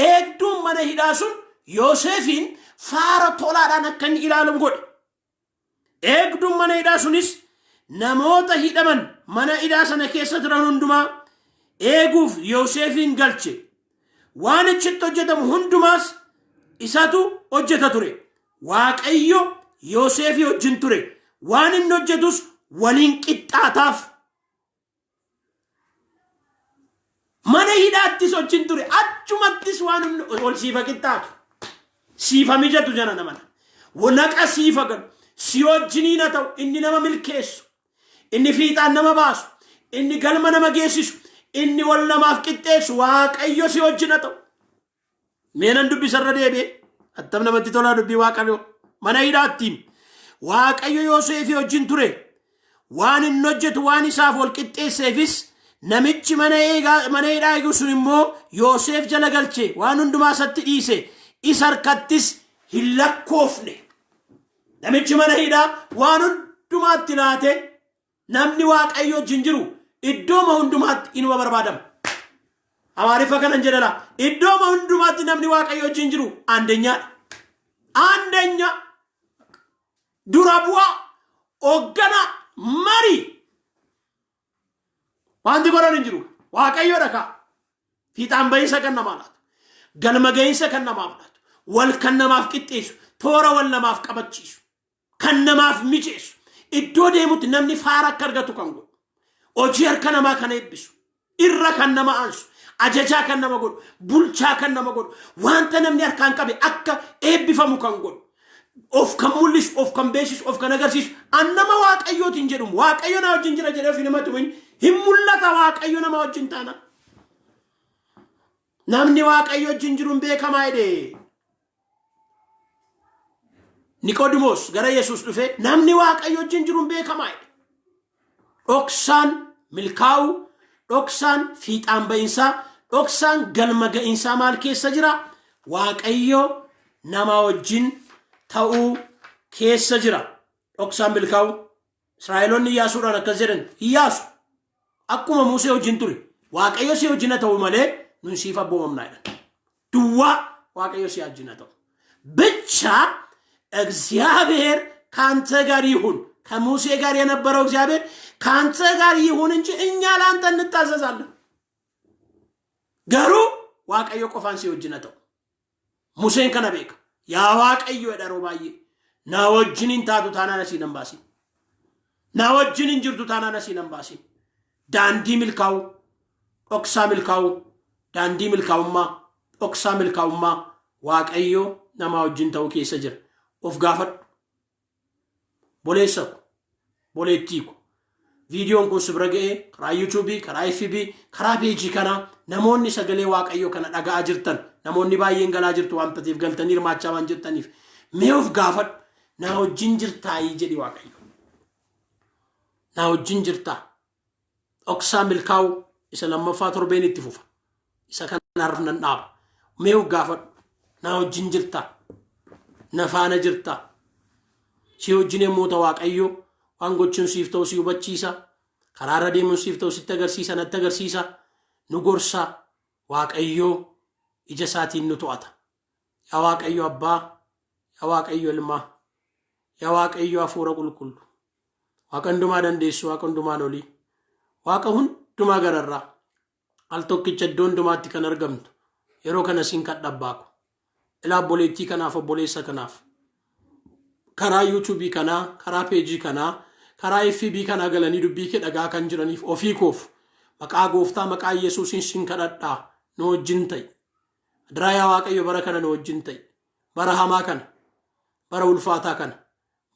eegduun mana hidhaa sun Yoosefiin faara tolaadhaan akka inni ilaalamu godhe. Eegduun mana hidhaa sunis namoota hidhaman mana hidhaa sana keessa turan hundumaa eeguuf Yoosefiin galche. Waan achitti hojjetamu hundumaas isatu hojjeta ture. Waaqayyo Yoosefii wajjin ture. Waan inni hojjetus waliin qixxaataaf. Mana hidhaattis wajjin ture. Achumattis waan humna ol siifa qixxaatu. Siifa mijatu jana namana. Naqa siifa galu. Si wajjiniin haa ta'u inni nama milkeessu. Inni fiixaan nama baasu. Inni galma nama geessisu. Inni wal namaaf qixxeessu. Waaqayyo si wajjin haa ta'u. Mee nan dubbisa irra deebi'e. Attam namatti tolaa dubbii Waaqayyoo. Mana hidhaattiin Waaqayyo Yooseefii wajjin ture. Waan inni hojjetu waan isaaf wal qixxeesseefis namichi mana eegaa mana hidhaa eegu sun immoo Yooseef jala galche waan hundumaa isatti dhiise isa harkattis hin lakkoofne. Namichi mana hidhaa waan hundumaatti laate namni Waaqayyo wajjin jiru iddooma hundumaatti inuma barbaadama. Amaariffa kanan jedhala. Iddooma hundumaatti namni Waaqayyo wajjin jiru aandenyaadha. Aandenya dura bu'aa hoogganaa marii wanti godhan hin jiru. Waaqayyoodha kaa. Fiixaan bahiinsa kan namaa laatu. Galma gahiinsa kan namaaf laatu. Wal kan namaaf qixxeessu. Toora wal namaaf qabachiisu. Kan namaaf mijeessu. Iddoo deemutti namni faara akka argatu kan godhu. Hojii harka namaa kan eebbisu. Irra kan nama aansu. Ajajaa kan nama godhu. Bulchaa kan nama godhu. Wanta namni harkaan qabe akka eebbifamu kan godhu. Of kan mul'isu, of kan beeksisu, of kan agarsiisu. An nama Waaqayyootiin jedhumu. Waaqayyo na wajjin jira jedhee ofii namatti hin hin mul'ata Waaqayyo nama wajjin taana. Namni Waaqayyo wajjin jiru hin beekamaa jedhee. Niqodimoos gara Yesuus dhufee namni Waaqayyo wajjin jiru hin beekamaa jedhe. Dhoksaan milkaa'uu, dhoksaan fiixaan ba'iinsaa, dhoksaan galma ga'iinsaa maal keessa jira? Waaqayyo nama wajjin ta'uu keessa jira. Dhoksaan milkaa'uu. Israa'eloonni Iyyaasuudhaan akkas jedhan, Iyyaasu akkuma Musee wajjin ture, Waaqayyo si wajjin haa ta'u malee nun siif abboomamnaa jedhan. Duwwaa Waaqayyo si wajjin haa ta'u. ብቻ እግዚአብሔር ከአንተ ጋር ይሁን። ከሙሴ ጋር የነበረው እግዚአብሔር ከአንተ ጋር ይሁን እንጂ እኛ ለአንተ እንታዘዛለን። Garuu Waaqayyo qofaan si wajjin haa ta'u. Museen kana beeka. Yaa Waaqayyo jedha yeroo baay'ee. Na wajjin hin taatu taanaan asii nan baasin. Na wajjin hin jirtu taanaan asii nan baasin. Daandii milkaa'uu, dhoksaa milkaa'uu, daandii milkaa'ummaa, dhoksaa milkaa'ummaa Waaqayyo namaa wajjin ta'uu keessa jira. Of gaafadhu. Boleessa ko, boleettii ko. Viidiyoon kun si bira ga'ee karaa YouTube, karaa FB, karaa peejii kanaa namoonni sagalee Waaqayyoo kana dhaga'aa jirtan, namoonni baay'een galaa jirtu waan ta'eef galtanii hirmaachaa waan jirtaniif mee of gaafadhu. Na wajjin jirtaayii jedhi Waaqayyo. Na wajjin jirtaa. Dhoksaa milkaa'uu isa lammaffaa torbeen itti fufa. Isa kanaaf nan dhaaba. Mee of gaafadhu. Na wajjin jirta. Na faana jirta. Si wajjin yommuu ta'u Waaqayyo waan gochuun siif ta'u si hubachiisa. Karaarra deemuun siif ta'u sitti agarsiisa, natti agarsiisa. Nu gorsa. Waaqayyo ija isaatiin nu to'ata. Yaa Waaqayyo Abbaa, yaa Waaqayyo Ilmaa, yaa Waaqayyo Hafuura Qulqullu. Waaqa hundumaa dandeessu, Waaqa hundumaan olii. Waaqa hundumaa gararraa. Al tokkicha iddoo hundumaatti kan argamtu. Yeroo kana siin kadha abbaa ko. Ilaa obboleettii kanaaf obboleessa kanaaf. Karaa yuutuubii kanaa, karaa peejii kanaa, karaa FB kanaa galanii dubbii kee dhagaa kan jiraniif ofii koof maqaa gooftaa maqaa Yesuusiin sin kadhadhaa nu wajjin ta'i. Adaraa yaa Waaqayyo bara kana nu wajjin ta'i. Bara hamaa kana, bara ulfaataa kana,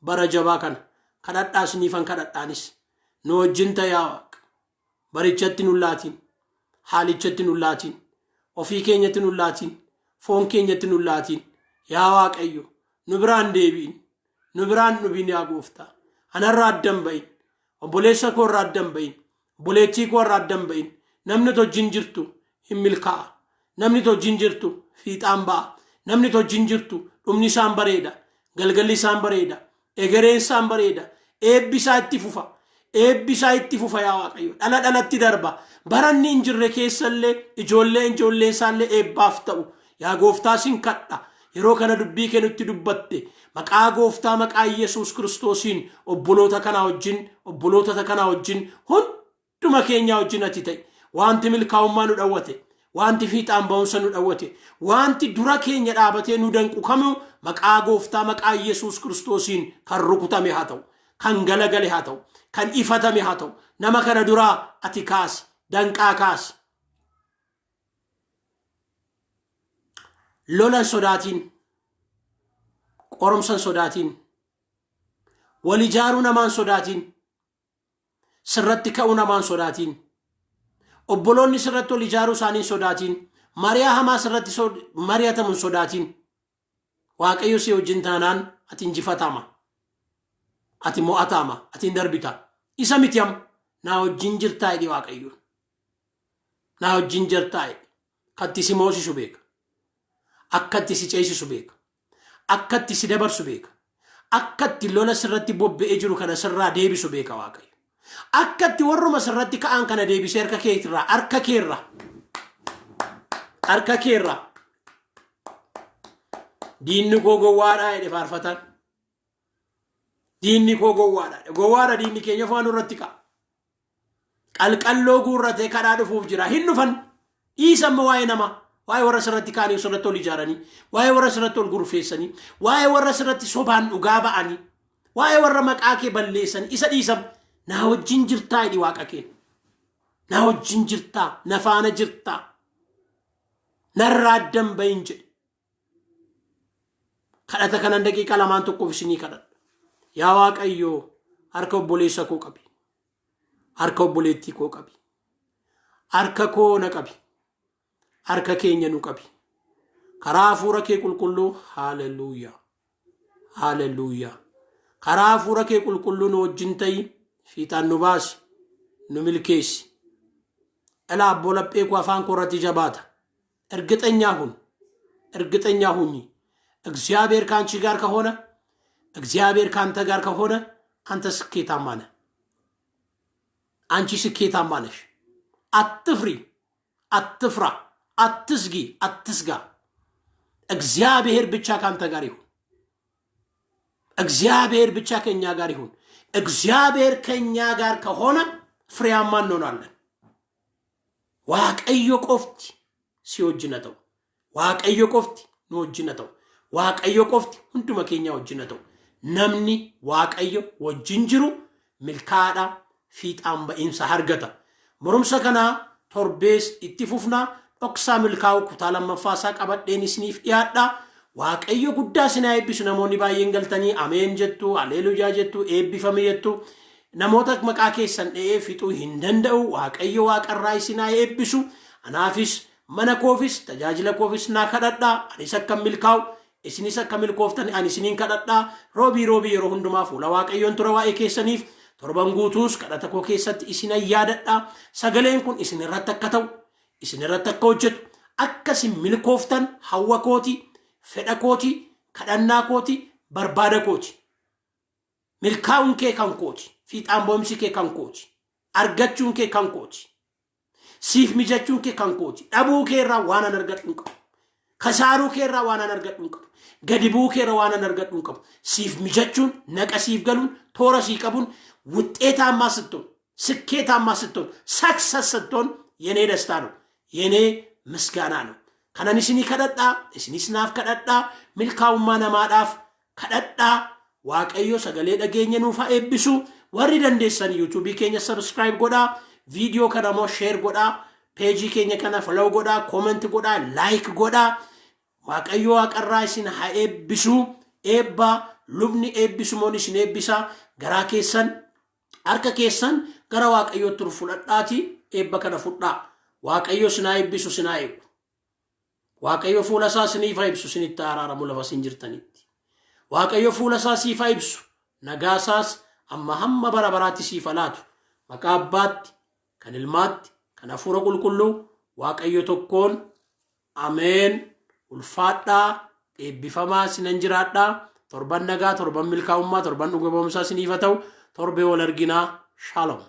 bara jabaa kana kadhadhaa isiniifan kadhadhaanis nu wajjin ta'i yaa Waaqa. Barichatti nun laatiin, haalichatti nun laatiin, ofii keenyatti nun laatiin, foon keenyatti nun laatiin. Yaa Waaqayyo nu biraan deebi'in, nu biraan dhubin yaa gooftaa. Anarraa addan ba'in, obboleessa koo irraa addan ba'in, obboleettii koo irraa addan ba'in. Namni wajjin jirtu hin milkaa'a. Namni wajjin jirtu fiixaan ba'a. Namni wajjin jirtu dhumni isaan bareeda. Galgalli isaan bareeda. Egereen isaan bareeda. Eebbi isaa itti fufa. Eebbi isaa itti fufa yaa Waaqayyo. Dhala dhalatti darba. Baranni hin jirre keessallee ijoollee ijoolleen isaallee eebbaaf ta'u. Yaa gooftaa sin kadha. Yeroo kana dubbii kee nutti dubbatte. Maqaa gooftaa maqaa Yesuus Kiristoosiin obboloota kanaa wajjin obboloota kanaa wajjin hunduma keenyaa wajjin ati ta'i. Wanti milkaa'ummaa nu dhawwate, wanti fiixaan ba'umsa nu dhawwate, wanti dura keenya dhaabatee nu danqu kamuu maqaa gooftaa maqaa Yesuus Kiristoosiin kan rukutame haa ta'u, kan galagale haa ta'u, kan ifatame haa ta'u. Nama kana duraa ati kaasi, danqaa kaasi. Lola hin sodaatiin, qorumsa hin sodaatiin, wal ijaaruu namaa hin sodaatiin, sirratti ka'uu namaa hin sodaatiin, obboloonni sirratti wal ijaaruu isaanii hin sodaatiin, mari'aa hamaa sirratti mari'atamu hin sodaatiin. Waaqayyo si wajjin taanaan ati injifatama. Ati mo'atama, ati hin darbita. Isa miti amma naa wajjin jirtaa jedhi Waaqayyoon. Naa wajjin jirtaa jedhi. Katti si moosisu beeka. Akkatti si ceesisu beeka. Akkatti si dabarsu beeka. Akkatti lola sirratti bobba'ee jiru kana sirraa deebisu beeka Waaqayyo. Akkatti warruma sirratti ka'an kana deebisee harka keetirraa, harka keerraa, harka keerraa. Diinni koo gowwaadhaa jedhe faarfataan. Diinni koo gowwaadha. Gowwaadha diinni keenya afaan irratti ka'a. Qalqalloo guurratee kadhaa dhufuuf jira. Hin dhufan. Dhiisa amma waa'ee namaa. Waa'ee warra sirratti ka'anii sirratti ol ijaaranii. Waa'ee warra sirratti ol gurfeessanii. Waa'ee warra sirratti sobaan dhugaa ba'anii. Waa'ee warra maqaa kee balleessanii. Isa dhiisam. Naa wajjin jirtaa jedhi waaqa kee. Naa wajjin jirtaa. Na faana jirtaa. Narraa addan bahin jedhe. Kadhata kanan daqiiqaa lamaan tokkoof isinii kadhadha. Yaa Waaqayyo harka obboleessa koo qabi. Harka obboleettii koo qabi. Harka koo na qabi. Harka keenya nu qabi. Karaa hafuura kee qulqulluu haaleluyyaa. Haaleluyyaa. Karaa hafuura kee qulqulluu nu wajjin ta'i. Fiixaan nu baasi. Nu milkeessi. Ilaa abboo laphee koo afaan koo irratti jabaata. እርግጠኛ ሁን፣ እርግጠኛ ሁኚ። እግዚአብሔር ከአንቺ ጋር ከሆነ፣ እግዚአብሔር ከአንተ ጋር ከሆነ አንተ ስኬታማ ነህ። አንቺ ስኬታማ ነሽ። አትፍሪ፣ አትፍራ፣ አትስጊ፣ አትስጋ። እግዚአብሔር ብቻ ከአንተ ጋር ይሁን። እግዚአብሔር ብቻ ከእኛ ጋር ይሁን። እግዚአብሔር ከእኛ ጋር ከሆነ ፍሬያማ እንሆናለን። Waaqayyo qofti si wajjin haa ta'u. Waaqayyo qofti nu wajjin haa ta'u. Waaqayyo qofti hunduma keenya wajjin haa ta'u. Namni Waaqayyo wajjin jiru milkaa'aadha, fiixaan ba'iinsa argata. Barumsa kanaa torbees itti fufna. Dhoksaa milkaa'uu kutaa lammaffaa isaa qabadheen isiniif dhiyaadha. Waaqayyo guddaa isin haa eebbisu. Namoonni baay'een galtanii ameen jettu, aleluyaa jettu, eebbifame jettu. Namoota maqaa keessan dha'ee fixuu hin danda'u. Waaqayyo waaqarraa isin haa eebbisu. Anaafis mana koofis tajaajila koofis naa kadhadhaa. Anis akka milkaa'u isinis akka milkooftan ani isiniin kadhadhaa. Roobii roobii yeroo hundumaa fuula Waaqayyoon tura waa'ee keessaniif torban guutuus kadhata koo keessatti isin yaadadhaa. Sagaleen kun isin irratti akka ta'u, Isin irratti akka hojjetu, akka isin milkooftan hawwa kooti, fedha kooti, kadhannaa kooti, barbaada kooti. Milkaa'uun kee kan kooti, fiixaan ba'umsi kee kan kooti, argachuun kee kan kooti, siif mijachuun kee kan kooti. Dhabuu kee irraa waan an argadhu hin qabu. Kasaaruu kee irraa waan an argadhu hin qabu. Gadi bu'uu kee irraa waan an argadhu hin qabu. Siif mijachuun, naqa siif galuun, toora sii qabuun, ውጤታማ ስትሆን፣ ስኬታማ ስትሆን፣ success ስትሆን የኔ ደስታ ነው፣ የኔ ምስጋና ነው። Kanan isinii kadhadhaa, isinis naaf kadhadhaa, milkaa'ummaa namaadhaaf kadhadhaa. Waaqayyo sagalee dhageenya nuuf haa eebbisu. Warri dandeessan YouTubeii keenya subscribe godhaa, viidiyoo kana immoo share godhaa, pageii keenya kana follow godhaa, comment godhaa, like godhaa. Waaqayyo waaqarraa isin haa eebbisu. Eebba lubni eebbisumoon isin eebbisa. Garaa keessan, harka keessan gara Waaqayyootti ol fudhadhaati eebba kana fudhaa. Waaqayyo isin haa eebbisu, isin haa eegu. Waaqayyo fuula isaa isiniif haa ibsu, isinitti haa araaramu lafa isin jirtanitti. Waaqayyo fuula isaa siif haa ibsu, nagaa isaas amma hamma bara baraatti siif haa laatu. Maqaa Abbaatti, kan Ilmaatti, kan Hafuura Qulqulluu Waaqayyo tokkoon, ameen. Ulfaadhaa, eebbifamaa sinan jiraadhaa. Torban nagaa, torban milkaa'ummaa, torban dhuga ba'umsaa isiniif haa ta'u. Torbee wal arginaa. Shalom.